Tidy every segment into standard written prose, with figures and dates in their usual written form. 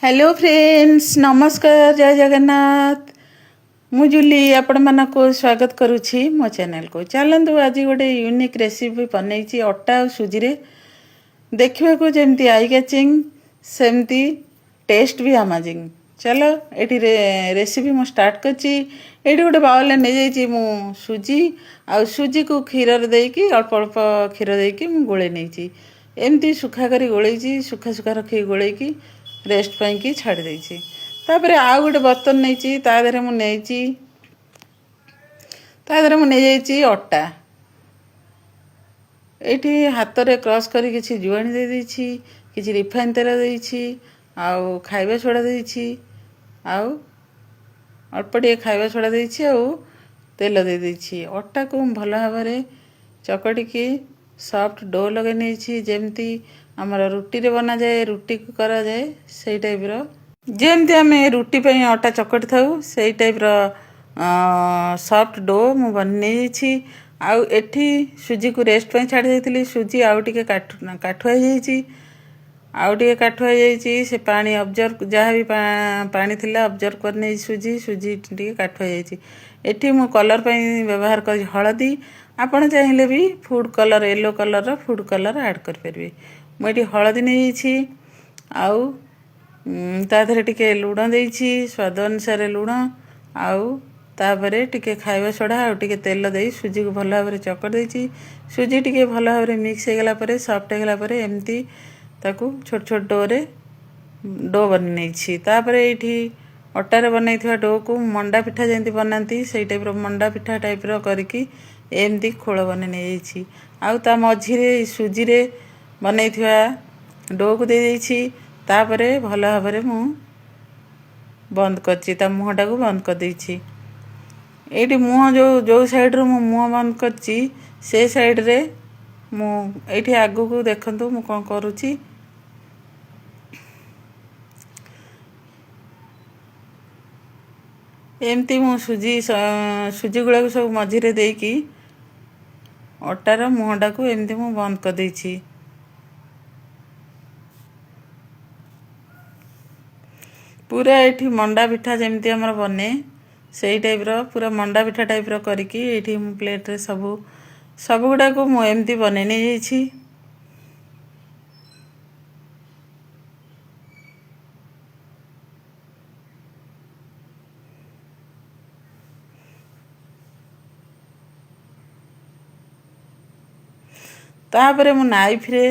Hello friends, ନମସ୍କାର, ଜୟ ଜଗନ୍ନାଥ। ମୁଁ ଜୁଲି ଆପଣମାନଙ୍କୁ ସ୍ୱାଗତ କରୁଛି ମୋ ଚ୍ୟାନେଲକୁ। ଚାଲନ୍ତୁ, ଆଜି ଗୋଟେ ୟୁନିକ୍ ରେସିପି ବନେଇଛି ଅଟା ଆଉ ସୁଜିରେ। ଦେଖିବାକୁ ଯେମିତି I catching, ସେମିତି ଟେଷ୍ଟ ବି ଆମାଜିଂ। ଚାଲ, ଏଠି ରେସିପି ମୁଁ ଷ୍ଟାର୍ଟ କରିଛି। ଏଇଠି ଗୋଟେ ବାଉଲରେ ନେଇଯାଇଛି ମୁଁ ସୁଜି, ଆଉ ସୁଜିକୁ କ୍ଷୀରରେ ଦେଇକି, ଅଳ୍ପ ଅଳ୍ପ କ୍ଷୀର ଦେଇକି ମୁଁ ଗୋଳେଇ ନେଇଛି। ଏମିତି ଶୁଖା କରି ଗୋଳେଇଛି, ଶୁଖା ଶୁଖା ରଖିକି ଗୋଳେଇକି ରେଷ୍ଟ ପାଇଁକି ଛାଡ଼ି ଦେଇଛି। ତାପରେ ଆଉ ଗୋଟେ ବର୍ତ୍ତନ ନେଇଛି, ତା ଦେହରେ ମୁଁ ନେଇଯାଇଛି ଅଟା। ଏଇଠି ହାତରେ କ୍ରସ୍ କରି କିଛି ଜୁଆଣି ଦେଇ ଦେଇଛି, କିଛି ରିଫାଇନ୍ ତେଲ ଦେଇଛି, ଆଉ ଖାଇବା ସୋଡ଼ା ଦେଇଛି, ଆଉ ଅଳ୍ପ ଟିକେ ଖାଇବା ସୋଡ଼ା ଦେଇଛି ଆଉ ତେଲ ଦେଇ ଦେଇଛି। ଅଟାକୁ ମୁଁ ଭଲ ଭାବରେ ଚକଟିକି ସଫ୍ଟ do ଲଗାଇ ନେଇଛି। ଯେମିତି ଆମର ରୁଟିରେ ବନାଯାଏ, ରୁଟିକୁ କରାଯାଏ, ସେଇ ଟାଇପ୍ର, ଯେମିତି ଆମେ ରୁଟି ପାଇଁ ଅଟା ଚକଟି ଥାଉ, ସେଇ ଟାଇପ୍ର ସଫ୍ଟ do ମୁଁ ବନେଇ ନେଇଯାଇଛି। ଆଉ ଏଠି ସୁଜିକୁ ରେଷ୍ଟ ପାଇଁ ଛାଡ଼ି ଦେଇଥିଲି। ସୁଜି ଆଉ ଟିକେ କାଠୁଆ ହେଇଯାଇଛି, ଆଉ ଟିକେ କାଠୁଆ ହେଇଯାଇଛି। ସେ ପାଣି ଅବଜର୍ଭ, ଯାହା ବି ପାଣି ଥିଲା ଅବଜର୍ଭ କରିନେଇଛି ସୁଜି। ସୁଜି ଟିକେ କାଠୁଆ ହେଇଯାଇଛି। ଏଠି ମୁଁ କଲର୍ ପାଇଁ ବ୍ୟବହାର କରିଛି ହଳଦୀ। ଆପଣ ଚାହିଁଲେ ବି ଫୁଡ଼୍ କଲର୍, ୟେଲୋ କଲର୍ର ଫୁଡ଼୍ କଲର୍ ଆଡ଼୍ କରିପାରିବେ। ମୁଁ ଏଠି ହଳଦୀ ନେଇଯାଇଛି ଆଉ ତା ଦେହରେ ଟିକେ ଲୁଣ ଦେଇଛି, ସ୍ୱାଦ ଅନୁସାରେ ଲୁଣ, ଆଉ ତାପରେ ଟିକେ ଖାଇବା ସୋଡ଼ା ଆଉ ଟିକେ ତେଲ ଦେଇ ସୁଜିକୁ ଭଲ ଭାବରେ ଚକଟି ଦେଇଛି। ସୁଜି ଟିକେ ଭଲ ଭାବରେ ମିକ୍ସ ହେଇଗଲା ପରେ, ସଫ୍ଟ ହେଇଗଲା ପରେ, ଏମିତି ତାକୁ ଛୋଟ ଛୋଟ ଡୋରେ do ବନେଇ ନେଇଛି। ତାପରେ ଏଇଠି ଅଟାରେ ବନେଇଥିବା ଡୋକୁ ମଣ୍ଡା ପିଠା ଯେମିତି ବନାନ୍ତି, ସେଇ ଟାଇପ୍ର ମଣ୍ଡା ପିଠା ଟାଇପ୍ର କରିକି ଏମିତି ଖୋଳ ବନେଇ ନେଇଯାଇଛି। ଆଉ ତା ମଝିରେ ସୁଜିରେ ବନେଇଥିବା ଡୋକୁ ଦେଇଦେଇଛି। ତାପରେ ଭଲ ଭାବରେ ମୁଁ ବନ୍ଦ କରିଛି, ତା ମୁହଁଟାକୁ ବନ୍ଦ କରିଦେଇଛି। ଏଇଠି ମୁହଁ ଯେଉଁ ଯେଉଁ ସାଇଡ଼ରୁ ମୁଁ ମୁହଁ ବନ୍ଦ କରିଛି, ସେ ସାଇଡ଼ରେ ମୁଁ ଏଇଠି ଆଗକୁ ଦେଖନ୍ତୁ ମୁଁ କ'ଣ କରୁଛି। ଏମିତି ମୁଁ ସୁଜି ଗୁଡ଼ାକୁ ସବୁ ମଝିରେ ଦେଇକି ଅଟାର ମୁହଁଟାକୁ ଏମିତି ମୁଁ ବନ୍ଦ କରିଦେଇଛି। ପୁରା ଏଇଠି ମଣ୍ଡା ପିଠା ଯେମିତି ଆମର ବନେ, ସେଇ ଟାଇପ୍ର ପୁରା ମଣ୍ଡା ପିଠା ଟାଇପ୍ର କରିକି ଏଇଠି ମୁଁ ପ୍ଲେଟ୍ରେ ସବୁଗୁଡ଼ାକୁ ମୁଁ ଏମିତି ବନେଇ ନେଇଯାଇଛି। ତାପରେ ମୁଁ ନାଇଫ୍ରେ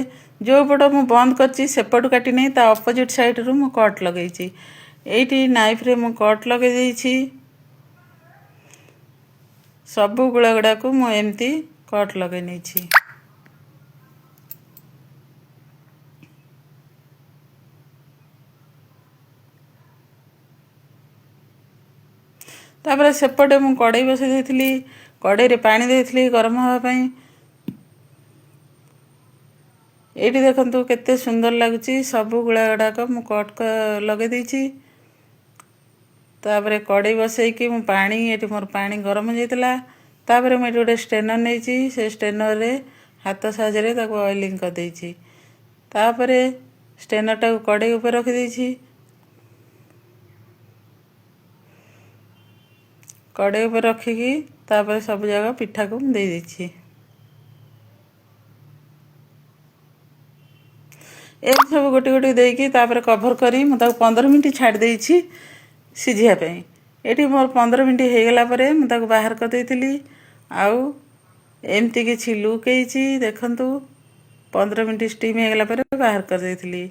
ଯେଉଁ ପଟ ମୁଁ ବନ୍ଦ କରିଛି ସେପଟୁ କାଟି ନେଇ ତା ଅପୋଜିଟ୍ ସାଇଡ଼ରୁ ମୁଁ କଟ୍ ଲଗେଇଛି। ଏଇଠି ନାଇଫ୍ରେ ମୁଁ କଟ୍ ଲଗେଇ ଦେଇଛି। ସବୁ ଗୁଳା ଗୁଡ଼ାକୁ ମୁଁ ଏମିତି କଟ୍ ଲଗେଇ ନେଇଛି। ତାପରେ ସେପଟେ ମୁଁ କଡ଼େଇ ବସାଇ ଦେଇଥିଲି। କଡ଼େଇରେ ପାଣି ଦେଇଥିଲି ଗରମ ହେବା ପାଇଁ। ଏଇଠି ଦେଖନ୍ତୁ କେତେ ସୁନ୍ଦର ଲାଗୁଛି। ସବୁ ଗୁଳା ଗୁଡ଼ାକ ମୁଁ କଟ୍ ଲଗେଇ ଦେଇଛି। ତାପରେ କଡ଼େଇ ବସେଇକି ମୁଁ ପାଣି, ଏଠି ମୋର ପାଣି ଗରମ ହେଇଯାଇଥିଲା। ତାପରେ ମୁଁ ଏଠି ଗୋଟେ ଷ୍ଟ୍ରେନର୍ ନେଇଛି। ସେ ଷ୍ଟ୍ରେନର୍ରେ ହାତ ସାହାଯ୍ୟରେ ତାକୁ ଅଏଲିଂ କରିଦେଇଛି। ତାପରେ ଷ୍ଟ୍ରେନର୍ଟାକୁ କଡ଼େଇ ଉପରେ ରଖିଦେଇଛି। କଡ଼େଇ ଉପରେ ରଖିକି ତାପରେ ସବୁ ଜାଗା ପିଠାକୁ ମୁଁ ଦେଇଦେଇଛି। ଏମିତି ସବୁ ଗୋଟି ଗୋଟି ଦେଇକି ତାପରେ କଭର୍ କରି ମୁଁ ତାକୁ 15 ମିନିଟ୍ ଛାଡ଼ି ଦେଇଛି ସିଝିବା ପାଇଁ। ଏଠି ମୋର 15 ମିନିଟ୍ ହେଇଗଲା ପରେ ମୁଁ ତାକୁ ବାହାର କରିଦେଇଥିଲି। ଆଉ ଏମିତି କିଛି ଲୁକ୍ ହେଇଛି ଦେଖନ୍ତୁ। 15 ମିନିଟ୍ ଷ୍ଟିମ୍ ହେଇଗଲା ପରେ ବାହାର କରିଦେଇଥିଲି।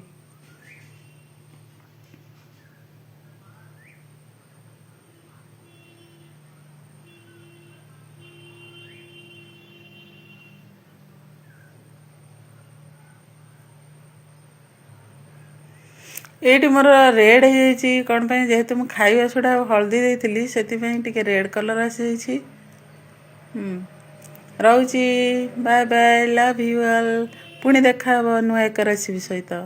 ଏଇଠି ମୋର ରେଡ଼୍ ହେଇଯାଇଛି କ'ଣ ପାଇଁ? ଯେହେତୁ ମୁଁ ଖାଇବା ସୋଡ଼ା ଆଉ ହଳଦୀ ଦେଇଥିଲି, ସେଥିପାଇଁ ଟିକେ ରେଡ଼୍ କଲର୍ ଆସିଯାଇଛି। ରହୁଛି, bye bye, love you all. ପୁଣି ଦେଖା ହେବ ନୂଆ ଏକ ରେସିପି ସହିତ।